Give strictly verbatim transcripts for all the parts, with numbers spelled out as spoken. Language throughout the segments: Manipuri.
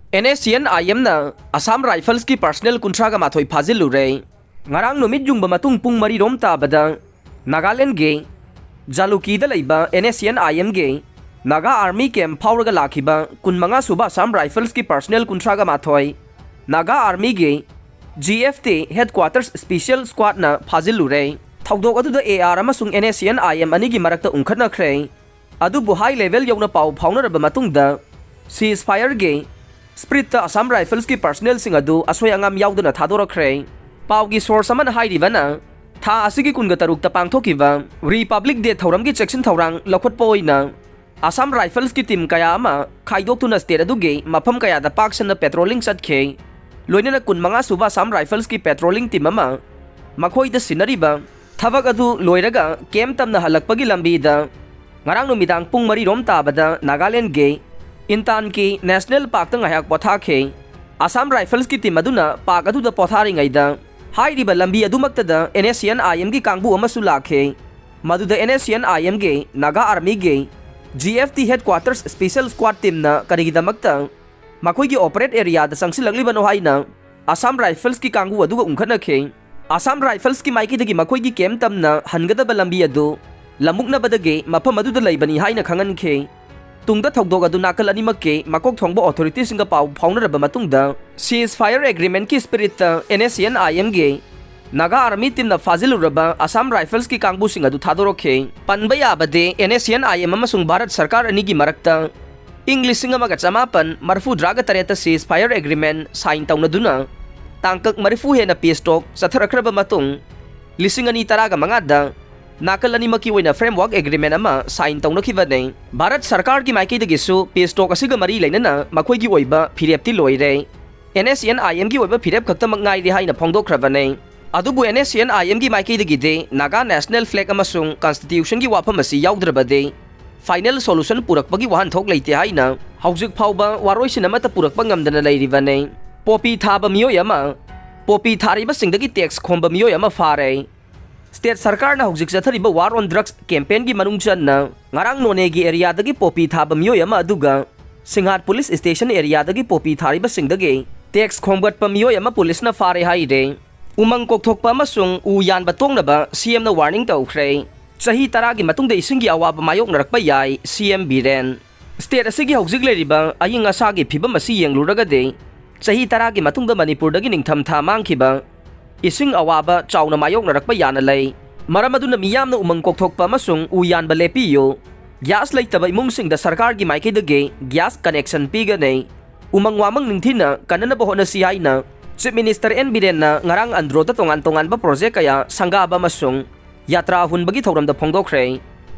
NSCN-IMꯅ Assam Riflesꯀꯤ personnel ꯀꯨꯟꯊ꯭ꯔꯥꯒ ꯃꯥꯊꯣꯏ ꯐꯥꯖꯤꯜꯂꯨꯔꯦ꯫ ꯉꯔꯥꯡ ꯅꯨꯃꯤꯠ ꯌꯨꯡꯕ ꯃꯇꯨꯡ ꯄꯨꯡ ꯃꯔꯤ ꯔꯣꯝ ꯇꯥꯕꯗ ꯅꯥꯒꯥꯂꯦꯟꯒꯤ ꯖꯥꯂꯨꯀꯤꯗ ꯂꯩꯕ NSCN-IMꯒꯤ Naga Army camp ꯐꯥꯎꯔꯒ ꯂꯥꯛꯈꯤꯕ ꯀꯨꯟꯃꯉꯥ ꯁꯨꯕ Assam Riflesꯀꯤ personnel ꯀꯨꯟꯊ꯭ꯔꯥꯒ ꯃꯥꯊꯣꯏ Naga Armyꯒꯤ GFT headquarters special squadꯅ ꯐꯥꯖꯤꯜꯂꯨꯔꯦ꯫ ꯊꯧꯗꯣꯛ ꯑꯗꯨꯗ AR ꯑꯃꯁꯨꯡ NSCN-IM ꯑꯅꯤꯒꯤ ꯃꯔꯛꯇ ꯎꯪꯈꯠꯅꯈ꯭ꯔꯦ꯫ ꯑꯗꯨꯕꯨ high level ꯌꯧꯅ ꯄꯥꯎ ꯐꯥꯎꯅꯔꯕ ꯃꯇꯨꯡꯗ ceasefireꯒꯤ spiritꯇ Assam Riflesꯀꯤ personnelꯁꯤꯡ ꯑꯗꯨ ꯑꯁꯣꯏ ꯑꯉꯥꯝ ꯌꯥꯎꯗꯅ ꯊꯥꯗꯣꯔꯛꯈ꯭ꯔꯦ꯫ ꯄꯥꯎꯒꯤ source ꯑꯃꯅ ꯍꯥꯏꯔꯤꯕꯅ, ꯊꯥ ꯑꯁꯤꯒꯤ ꯀꯨꯟꯒ ꯇꯔꯨꯛꯇ ꯄꯥꯡꯊꯣꯛꯈꯤꯕ Republic Day ꯊꯧꯔꯝꯒꯤ ꯆꯦꯛꯁꯤꯟ ꯊꯧꯔꯥꯡ ꯂꯧꯈꯠꯄ ꯑꯣꯏꯅ Assam Riflesꯀꯤ team ꯀꯌꯥ ꯑꯃ ꯈꯥꯏꯗꯣꯛꯇꯨꯅ state ꯑꯗꯨꯒꯤ ꯃꯐꯝ ꯀꯌꯥꯗ ꯄꯥꯛ ꯁꯟꯅ patrolling ꯆꯠꯈꯤ꯫ ꯂꯣꯏꯅꯅ ꯀꯨꯟꯃꯉꯥ ꯁꯨꯕ Assam Riflesꯀꯤ patrolling team ꯑꯃ ꯃꯈꯣꯏꯗ ꯁꯤꯟꯅꯔꯤꯕ ꯊꯕꯛ ꯑꯗꯨ ꯂꯣꯏꯔꯒ camp ꯇꯝꯅ ꯍꯜꯂꯛꯄꯒꯤ ꯂꯝꯕꯤꯗ ꯉꯔꯥꯡ ꯅꯨꯃꯤꯗꯥꯡ ꯄꯨꯡ ꯃꯔꯤ ꯔꯣꯝ ꯇꯥꯕꯗ ꯅꯥꯒꯥꯂꯦꯟꯒꯤ ꯏꯟꯇꯥꯟꯀꯤ National Parkꯇ ꯉꯥꯏꯍꯥꯛ ꯄꯣꯊꯥꯈꯤ꯫ Assam Riflesꯀꯤ team ꯑꯗꯨꯅ park ꯑꯗꯨꯗ ꯄꯣꯊꯥꯔꯤꯉꯩꯗ ꯍꯥꯏꯔꯤꯕ ꯂꯝꯕꯤ ꯑꯗꯨꯃꯛꯇꯗ NSCN-IMꯒꯤ ꯀꯥꯡꯕꯨ ꯑꯃꯁꯨ ꯂꯥꯛꯈꯤ꯫ ꯃꯗꯨꯗ NSCN-IMꯒꯤ Naga Armyꯒꯤ GFT headquarters special squad teamꯅ ꯀꯔꯤꯒꯤꯗꯃꯛꯇ ꯃꯈꯣꯏꯒꯤ operate areaꯗ ꯆꯪꯁꯤꯜꯂꯛꯂꯤꯕꯅꯣ ꯍꯥꯏꯅ Assam Riflesꯀꯤ ꯀꯥꯡꯕꯨ ꯑꯗꯨꯒ ꯎꯪꯈꯠꯅꯈꯤ꯫ Assam Riflesꯀꯤ ꯃꯥꯏꯀꯩꯗꯒꯤ ꯃꯈꯣꯏꯒꯤ camp ꯇꯝꯅ ꯍꯟꯒꯗꯕ ꯂꯝꯕꯤ ꯑꯗꯨ ꯂꯝꯃꯨꯛꯅꯕꯗꯒꯤ ꯃꯐꯝ ꯑꯗꯨꯗ ꯂꯩꯕꯅꯤ ꯍꯥꯏꯅ ꯈꯪꯍꯟꯈꯤ꯫ ꯇꯨꯡꯗ ꯊꯧꯗꯣꯛ ꯑꯗꯨ ꯅꯥꯀꯜ ꯑꯅꯤꯃꯛꯀꯤ ꯃꯀꯣꯛ ꯊꯣꯡꯕ authoritiesꯁꯤꯡꯒ ꯄꯥꯎ ꯐꯥꯎꯅꯔꯕ ꯃꯇꯨꯡꯗ ceasefire agreementꯀꯤ spiritꯇ NSCN-IMꯒꯤ Naga Army teamꯅ ꯐꯥꯖꯤꯜꯂꯨꯔꯕ Assam Riflesꯀꯤ ꯀꯥꯡꯕꯨꯁꯤꯡ ꯑꯗꯨ ꯊꯥꯗꯣꯔꯛꯈꯤ꯫ ꯄꯟꯕ ꯌꯥꯕꯗꯤ NSCN-IM ꯑꯃꯁꯨꯡ ꯚꯥꯔꯠ ꯁꯔꯀꯥꯔ ꯑꯅꯤꯒꯤ ꯃꯔꯛꯇ ꯏꯪ ꯂꯤꯁꯤꯡ ꯑꯃꯒ ꯆꯃꯥꯄꯟ ꯃꯔꯤꯐꯨꯇꯔꯥꯒ ꯇꯔꯦꯠꯇ ceasefire agreement sign ꯇꯧꯅꯗꯨꯅ ꯇꯥꯡꯀꯛ ꯃꯔꯤꯐꯨ ꯍꯦꯟꯅ peace talk ꯆꯠꯊꯔꯛꯈ꯭ꯔꯕ ꯃꯇꯨꯡ ꯂꯤꯁꯤꯡ ꯑꯅꯤ ꯇꯔꯥꯒ ꯃꯉꯥꯗ ꯅꯥꯀꯜ ꯑꯅꯤꯃꯛꯀꯤ ꯑꯣꯏꯅ framework agreement ꯑꯃ sign ꯇꯧꯅꯈꯤꯕꯅꯤ꯫ ꯚꯥꯔꯠ ꯁꯔꯀꯥꯔꯒꯤ ꯃꯥꯏꯀꯩꯗꯒꯤꯁꯨ peace talk ꯑꯁꯤꯒ ꯃꯔꯤ ꯂꯩꯅꯅ ꯃꯈꯣꯏꯒꯤ ꯑꯣꯏꯕ ꯐꯤꯔꯦꯞꯇꯤ ꯂꯣꯏꯔꯦ꯫ NSCN-IMꯒꯤ ꯑꯣꯏꯕ ꯐꯤꯔꯦꯞ ꯈꯛꯇꯃꯛ ꯉꯥꯏꯔꯦ ꯍꯥꯏꯅ ꯐꯣꯡꯗꯣꯛꯈ꯭ꯔꯕꯅꯤ꯫ ꯑꯗꯨꯕꯨ NSCN-IMꯒꯤ ꯃꯥꯏꯀꯩꯗꯒꯤꯗꯤ Naga National Flag ꯑꯃꯁꯨꯡ Constitutionꯒꯤ ꯋꯥꯐꯝ ꯑꯁꯤ ꯌꯥꯎꯗ꯭ꯔꯕꯗꯤ final solution ꯄꯨꯔꯛꯄꯒꯤ ꯋꯥꯍꯟꯊꯣꯛ ꯂꯩꯇꯦ ꯍꯥꯏꯅ ꯍꯧꯖꯤꯛ ꯐꯥꯎꯕ ꯋꯥꯔꯣꯏꯁꯤꯟ ꯑꯃꯠꯇ ꯄꯨꯔꯛꯄ ꯉꯝꯗꯅ ꯂꯩꯔꯤꯕꯅꯤ꯫ Poppy ꯊꯥꯕ ꯃꯤꯑꯣꯏ ꯑꯃ, poppy ꯊꯥꯔꯤꯕꯁꯤꯡꯗꯒꯤ tax ꯈꯣꯝꯕ ꯃꯤꯑꯣꯏ ꯑꯃ ꯐꯥꯔꯦ꯫ State ꯁꯔꯀꯥꯔꯅ ꯍꯧꯖꯤꯛ ꯆꯠꯊꯔꯤꯕ War on Drugs campaignꯒꯤ ꯃꯅꯨꯡ ꯆꯟꯅ ꯉꯔꯥꯡ ꯅꯣꯅꯦꯒꯤ areaꯗꯒꯤ poppy ꯊꯥꯕ ꯃꯤꯑꯣꯏ ꯑꯃ ꯑꯗꯨꯒ ꯁꯤꯡꯍꯥꯠ ꯄꯨꯂꯤꯁ ꯁ꯭ꯇꯦꯁꯟ ꯑꯦꯔꯤꯌꯥꯗꯒꯤ ꯄꯣꯄꯤ ꯊꯥꯔꯤꯕꯁꯤꯡꯗꯒꯤ ꯇꯦꯛꯁ ꯈꯣꯝꯒꯠꯄ ꯃꯤꯑꯣꯏ ꯑꯃ ꯄꯨꯂꯤꯁꯅ ꯐꯥꯔꯦ ꯍꯥꯏꯔꯦ꯫ ꯎꯃꯪ ꯀꯣꯛꯊꯣꯛꯄ ꯑꯃꯁꯨꯡ ꯎ ꯌꯥꯟꯕ ꯇꯣꯛꯅꯕ ꯁꯤꯑꯦꯝꯅ ꯋꯥꯔꯅꯤꯡ ꯇꯧꯈ꯭ꯔꯦ꯫ ꯆꯍꯤ ꯇꯔꯥꯒꯤ ꯃꯇꯨꯡꯗ ꯏꯁꯤꯡꯒꯤ ꯑꯋꯥꯕ ꯃꯥꯌꯣꯛꯅꯔꯛꯄ ꯌꯥꯏ, ꯁꯤꯑꯦꯝ ꯕꯤꯔꯦꯟ꯫ ꯁ꯭ꯇꯦꯠ ꯑꯁꯤꯒꯤ ꯍꯧꯖꯤꯛ ꯂꯩꯔꯤꯕ ꯑꯏꯪ ꯑꯁꯥꯒꯤ ꯐꯤꯕꯝ ꯑꯁꯤ ꯌꯦꯡꯂꯨꯔꯒꯗꯤ, ꯆꯍꯤ ꯇꯔꯥꯒꯤ ꯃꯇꯨꯡꯗ ꯃꯅꯤꯄꯨꯔꯗꯒꯤ ꯅꯤꯡꯊꯝꯊꯥ ꯃꯥꯡꯈꯤꯕ ꯏꯁꯤꯡ ꯑꯋꯥꯕ ꯆꯥꯎꯅ ꯃꯥꯌꯣꯛꯅꯔꯛꯄ ꯌꯥꯅ ꯂꯩ꯫ ꯃꯔꯝ ꯑꯗꯨꯅ ꯃꯤꯌꯥꯝꯅ ꯎꯃꯪ ꯀꯣꯛꯊꯣꯛꯄ ꯑꯃꯁꯨꯡ ꯎ ꯌꯥꯟꯕ ꯂꯦꯞꯄꯤꯌꯨ꯫ ꯒ꯭ꯌꯥꯁ ꯂꯩꯇꯕ ꯏꯃꯨꯡꯁꯤꯡꯗ ꯁꯔꯀꯥꯔꯒꯤ ꯃꯥꯏꯀꯩꯗꯒꯤ ꯒ꯭ꯌꯥꯁ ꯀꯅꯦꯛꯁꯟ ꯄꯤꯒꯅꯤ꯫ ꯎꯃꯪ ꯋꯥꯃꯪ ꯅꯤꯡꯊꯤꯅ ꯀꯟꯅꯅꯕ ꯍꯣꯠꯅꯁꯤ ꯍꯥꯏꯅ ꯆꯤꯐ ꯃꯤꯅꯤꯁꯇꯔ ꯑꯦꯟ ꯕꯤꯔꯦꯟꯅ ꯉꯔꯥꯡ ꯑꯟꯗ꯭ꯔꯣꯗ ꯇꯣꯉꯥꯟ ꯇꯣꯉꯥꯟꯕ ꯄ꯭ꯔꯣꯖꯦꯛ ꯀꯌꯥ ꯁꯪꯒꯥꯕ ꯑꯃꯁꯨꯡ ꯌꯥꯇ꯭ꯔꯥ ꯍꯨꯟꯕꯒꯤ ꯊꯧꯔꯝꯗ ꯐꯣꯡꯗꯣꯛꯈ꯭ꯔꯦ꯫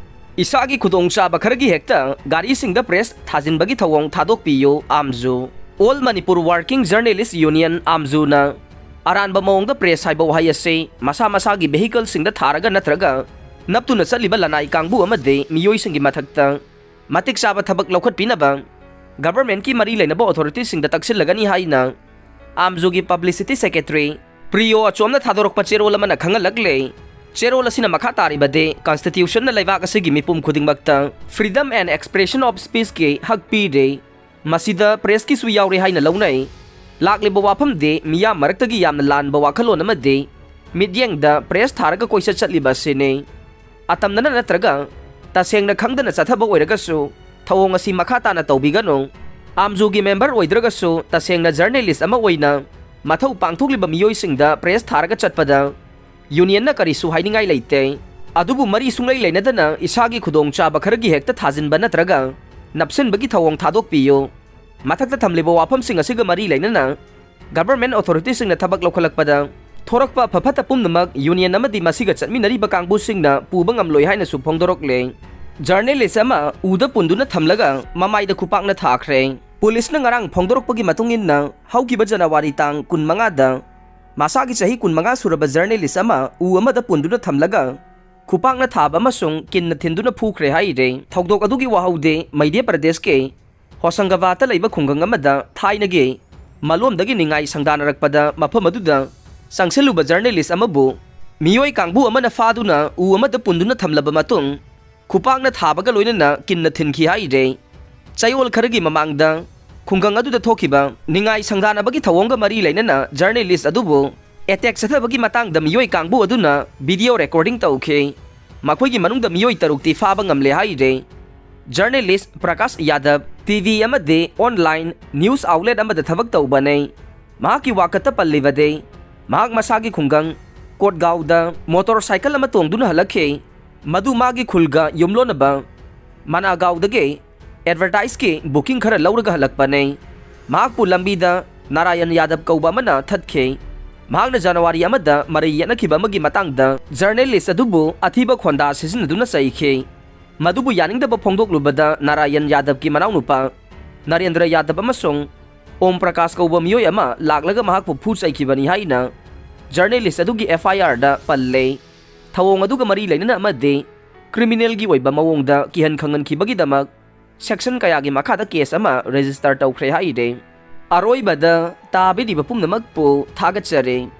ꯏꯁꯥꯒꯤ ꯈꯨꯗꯣꯡꯆꯥꯕ ꯈꯔꯒꯤ ꯍꯦꯛꯇ ꯒꯥꯔꯤꯁꯤꯡꯗ ꯄ꯭ꯔꯦꯁ ꯊꯥꯖꯤꯟꯕꯒꯤ ꯊꯧꯑꯣꯡ ꯊꯥꯗꯣꯛꯄꯤꯌꯨ, ꯑꯥꯝꯖꯨ꯫ All Manipur working journalists union, ꯑꯥꯝꯖꯨꯅ ꯑꯔꯥꯟꯕ ꯃꯑꯣꯡꯗ ꯄ꯭ꯔꯦꯁ ꯍꯥꯏꯕ ꯋꯥꯍꯩ ꯑꯁꯤ ꯃꯁꯥ ꯃꯁꯥꯒꯤ ꯚꯦꯍꯤꯀꯜꯁꯤꯡꯗ ꯊꯥꯔꯒ ꯅꯠꯇ꯭ꯔꯒ ꯅꯞꯇꯨꯅ ꯆꯠꯂꯤꯕ ꯂꯅꯥꯏ ꯀꯥꯡꯕꯨ ꯑꯃꯗꯤ ꯃꯤꯑꯣꯏꯁꯤꯡꯒꯤ ꯃꯊꯛꯇ ꯃꯇꯤꯛ ꯆꯥꯕ ꯊꯕꯛ ꯂꯧꯈꯠꯄꯤꯅꯕ ꯒꯚꯔꯟꯃꯦꯟꯠꯀꯤ ꯃꯔꯤ ꯂꯩꯅꯕ ꯑꯣꯊꯣꯔꯤꯇꯤꯁꯤꯡꯗ ꯇꯛꯁꯤꯜꯂꯒꯅꯤ ꯍꯥꯏꯅ ꯑꯥꯝꯖꯨꯒꯤ ꯄꯕ꯭ꯂꯤꯁꯤꯇꯤ ꯁꯦꯀ꯭ꯔꯦꯇꯔꯤ ꯄ꯭ꯔꯤꯌꯣ ꯑꯆꯣꯝꯅ ꯊꯥꯗꯣꯔꯛꯄ ꯆꯦꯔꯣꯜ ꯑꯃꯅ ꯈꯪꯍꯜꯂꯛꯂꯦ꯫ ꯆꯦꯔꯣꯜ ꯑꯁꯤꯅ ꯃꯈꯥ ꯇꯥꯔꯤꯕꯗꯤ, ꯀꯟꯁꯇꯤꯇ꯭ꯌꯨꯁꯟꯅ ꯂꯩꯕꯥꯛ ꯑꯁꯤꯒꯤ ꯃꯤꯄꯨꯝ ꯈꯨꯗꯤꯡꯃꯛꯇ Freedom and Expression of Speechꯀꯤ ꯍꯛ ꯄꯤꯔꯦ꯫ ꯃꯁꯤꯗ ꯄ꯭ꯔꯦꯁꯀꯤꯁꯨ ꯌꯥꯎꯔꯦ ꯍꯥꯏꯅ ꯂꯧꯅꯩ꯫ ꯂꯥꯛꯂꯤꯕ ꯋꯥꯐꯝꯗꯤ ꯃꯤꯌꯥꯝ ꯃꯔꯛꯇꯒꯤ ꯌꯥꯝꯅ ꯂꯥꯟꯕ ꯋꯥꯈꯜꯂꯣꯟ ꯑꯃꯗꯤ ꯃꯤꯠꯌꯦꯡꯗ ꯄ꯭ꯔꯦꯁ ꯊꯥꯔꯒ ꯀꯣꯏꯆꯠ ꯆꯠꯂꯤꯕ ꯑꯁꯤꯅꯤ꯫ ꯑꯇꯝꯅꯅ ꯅꯠꯇ꯭ꯔꯒ ꯇꯁꯦꯡꯅ ꯈꯪꯗꯅ ꯆꯠꯊꯕ ꯑꯣꯏꯔꯒꯁꯨ ꯊꯧꯑꯣꯡ ꯑꯁꯤ ꯃꯈꯥ ꯇꯥꯅ ꯇꯧꯕꯤꯒꯅꯨ꯫ ꯑꯥꯝꯖꯨꯒꯤ ꯃꯦꯝꯕꯔ ꯑꯣꯏꯗ꯭ꯔꯒꯁꯨ ꯇꯁꯦꯡꯅ ꯖꯔꯅꯦꯂꯤꯁ ꯑꯃ ꯑꯣꯏꯅ ꯃꯊꯧ ꯄꯥꯡꯊꯣꯛꯂꯤꯕ ꯃꯤꯑꯣꯏꯁꯤꯡꯗ ꯄ꯭ꯔꯦꯁ ꯊꯥꯔꯒ ꯆꯠꯄꯗ ꯌꯨꯅꯤꯌꯟꯅ ꯀꯔꯤꯁꯨ ꯍꯥꯏꯅꯤꯡꯉꯥꯏ ꯂꯩꯇꯦ꯫ ꯑꯗꯨꯕꯨ ꯃꯔꯤ ꯁꯨꯡꯂꯩ ꯂꯩꯅꯗꯅ ꯏꯁꯥꯒꯤ ꯈꯨꯗꯣꯡꯆꯥꯕ ꯈꯔꯒꯤ ꯍꯦꯛꯇ ꯊꯥꯖꯤꯟꯕ ꯅꯠꯇ꯭ꯔꯒ ꯅꯞꯁꯤꯟꯕꯒꯤ ꯊꯧꯑꯣꯡ ꯊꯥꯗꯣꯛꯄꯤꯌꯨ꯫ ꯃꯊꯛꯇ ꯊꯝꯂꯤꯕ ꯋꯥꯐꯝꯁꯤꯡ ꯑꯁꯤꯒ ꯃꯔꯤ ꯂꯩꯅꯅ ꯒꯚꯔꯟꯃꯦꯟꯠ ꯑꯣꯊꯣꯔꯤꯇꯤꯁꯤꯡꯅ ꯊꯕꯛ ꯂꯧꯈꯠꯂꯛꯄꯗ ꯊꯣꯔꯛꯄ ꯑꯐ ꯐꯠꯇ ꯄꯨꯝꯅꯃꯛ ꯌꯨꯅꯤꯌꯟ ꯑꯃꯗꯤ ꯃꯁꯤꯒ ꯆꯠꯃꯤꯟꯅꯔꯤꯕ ꯀꯥꯡꯕꯨꯁꯤꯡꯅ ꯄꯨꯕ ꯉꯝꯂꯣꯏ ꯍꯥꯏꯅꯁꯨ ꯐꯣꯡꯗꯣꯔꯛꯂꯦ꯫ ꯖꯔꯅꯦꯂꯤꯁ ꯑꯃ ꯎꯗ ꯄꯨꯟꯗꯨꯅ ꯊꯝꯂꯒ ꯃꯃꯥꯏꯗ ꯈꯨꯄꯥꯛꯅ ꯊꯥꯈ꯭ꯔꯦ꯫ ꯄꯨꯂꯤꯁꯅ ꯉꯔꯥꯡ ꯐꯣꯡꯗꯣꯔꯛꯄꯒꯤ ꯃꯇꯨꯡ ꯏꯟꯅ, ꯍꯧꯈꯤꯕ ꯖꯅꯋꯥꯔꯤ ꯇꯥꯡ ꯀꯨꯟꯃꯉꯥꯗ ꯃꯁꯥꯒꯤ ꯆꯍꯤ ꯀꯨꯟꯃꯉꯥ ꯁꯨꯔꯕ ꯖꯔꯅꯦꯂꯤꯁ ꯑꯃ ꯎ ꯑꯃꯗ ꯄꯨꯟꯗꯨꯅ ꯊꯝꯂꯒ ꯈꯨꯄꯥꯛꯅ ꯊꯥꯕ ꯑꯃꯁꯨꯡ ꯀꯤꯟꯅ ꯊꯤꯟꯗꯨꯅ ꯐꯨꯈ꯭ꯔꯦ ꯍꯥꯏꯔꯦ꯫ ꯊꯧꯗꯣꯛ ꯑꯗꯨꯒꯤ ꯋꯥꯍꯧꯗꯤ ꯃꯙ꯭ꯌ ꯄ꯭ꯔꯗꯦꯁꯀꯤ ꯍꯣꯁꯪꯒꯕꯥꯗꯇ ꯂꯩꯕ ꯈꯨꯡꯒꯪ ꯑꯃꯗ ꯊꯥꯏꯅꯒꯤ ꯃꯂꯣꯝꯗꯒꯤ ꯅꯤꯡꯉꯥꯏ ꯁꯪꯗꯥꯅꯔꯛꯄꯗ ꯃꯐꯝ ꯑꯗꯨꯗ ꯆꯪꯁꯤꯜꯂꯨꯕ ꯖꯔꯅꯦꯂꯤꯁ ꯑꯃꯕꯨ ꯃꯤꯑꯣꯏ ꯀꯥꯡꯕꯨ ꯑꯃꯅ ꯐꯥꯗꯨꯅ ꯎ ꯑꯃꯗ ꯄꯨꯟꯗꯨꯅ ꯊꯝꯂꯕ ꯃꯇꯨꯡ ꯈꯨꯄꯥꯛꯅ ꯊꯥꯕꯒ ꯂꯣꯏꯅꯅ ꯀꯤꯟꯅ ꯊꯤꯟꯈꯤ ꯍꯥꯏꯔꯦ꯫ ꯆꯌꯣꯜ ꯈꯔꯒꯤ ꯃꯃꯥꯡꯗ ꯈꯨꯡꯒꯪ ꯑꯗꯨꯗ ꯊꯣꯛꯈꯤꯕ ꯅꯤꯡꯉꯥꯏ ꯁꯪꯗꯥꯅꯕꯒꯤ ꯊꯧꯑꯣꯡꯒ ꯃꯔꯤ ꯂꯩꯅꯅ journalist ꯑꯗꯨꯕꯨ attack ꯆꯠꯊꯕꯒꯤ ꯃꯇꯥꯡꯗ ꯃꯤꯑꯣꯏ ꯀꯥꯡꯕꯨ ꯑꯗꯨꯅ video recording ꯇꯧꯈꯤ꯫ ꯃꯈꯣꯏꯒꯤ ꯃꯅꯨꯡꯗ ꯃꯤꯑꯣꯏ ꯇꯔꯨꯛꯇꯤ ꯐꯥꯕ ꯉꯝꯂꯦ ꯍꯥꯏꯔꯦ꯫ Journalist ꯄ꯭ꯔꯀꯥꯁ ꯌꯥꯗꯕ TV ꯑꯃꯗꯤ online news outlet ꯑꯃꯗ ꯊꯕꯛ ꯇꯧꯕꯅꯤ꯫ ꯃꯍꯥꯛꯀꯤ ꯋꯥꯀꯠꯇ ꯄꯜꯂꯤꯕꯗꯤ ꯃꯍꯥꯛ ꯃꯁꯥꯒꯤ ꯈꯨꯡꯒꯪ ꯀꯣꯠꯒꯥꯎꯗ motorcycle ꯑꯃ ꯇꯣꯡꯗꯨꯅ ꯍꯜꯂꯛꯈꯤ꯫ ꯃꯗꯨ ꯃꯥꯒꯤ ꯈꯨꯜꯒ ꯌꯨꯝꯂꯣꯟꯅꯕ ꯃꯅꯥꯒꯥꯎꯗꯒꯤ advertiseꯀꯤ booking ꯈꯔ ꯂꯧꯔꯒ ꯍꯜꯂꯛꯄꯅꯤ꯫ ꯃꯍꯥꯛꯄꯨ ꯂꯝꯕꯤꯗ ꯅꯥꯔꯥꯌꯟ ꯌꯥꯗꯕ ꯀꯧꯕ ꯑꯃꯅ ꯊꯠꯈꯤ꯫ ꯃꯍꯥꯛꯅ ꯖꯅꯋꯥꯔꯤ ꯑꯃꯗ ꯃꯔꯩ ꯌꯦꯠꯅꯈꯤꯕ ꯑꯃꯒꯤ ꯃꯇꯥꯡꯗ journalist ꯑꯗꯨꯕꯨ ꯑꯊꯤꯕ ꯈꯣꯟꯗꯥ ꯁꯤꯖꯤꯟꯅꯗꯨꯅ ꯆꯩꯈꯤ꯫ ꯃꯗꯨꯕꯨ ꯌꯥꯅꯤꯡꯗꯕ ꯐꯣꯡꯗꯣꯛꯂꯨꯕꯗ ꯅꯥꯔꯥꯌꯟ ꯌꯥꯗꯕꯀꯤ ꯃꯅꯥꯎꯅꯨꯄꯥ ꯅꯔꯦꯟꯗ꯭ꯔ ꯌꯥꯗꯕ ꯑꯃꯁꯨꯡ ꯑꯣꯝ ꯄ꯭ꯔꯀꯥꯁ ꯀꯧꯕ ꯃꯤꯑꯣꯏ ꯑꯃ ꯂꯥꯛꯂꯒ ꯃꯍꯥꯛꯄꯨ ꯐꯨ ꯆꯩꯈꯤꯕꯅꯤ ꯍꯥꯏꯅ journalist ꯑꯗꯨꯒꯤ FIRꯗ ꯄꯜꯂꯦ꯫ ꯊꯧꯑꯣꯡ ꯑꯗꯨꯒ ꯃꯔꯤ ꯂꯩꯅꯅ ꯑꯃꯗꯤ criminalꯒꯤ ꯑꯣꯏꯕ ꯃꯑꯣꯡꯗ ꯀꯤꯍꯟ ꯈꯪꯍꯟꯈꯤꯕꯒꯤꯗꯃꯛ section ꯀꯌꯥꯒꯤ ꯃꯈꯥꯗ case ꯑꯃ register ꯇꯧꯈ꯭ꯔꯦ ꯍꯥꯏꯔꯦ꯫ ꯑꯔꯣꯏꯕꯗ ꯇꯥꯕꯤꯔꯤꯕ ꯄꯨꯝꯅꯃꯛꯄꯨ ꯊꯥꯒꯠꯆꯔꯤ꯫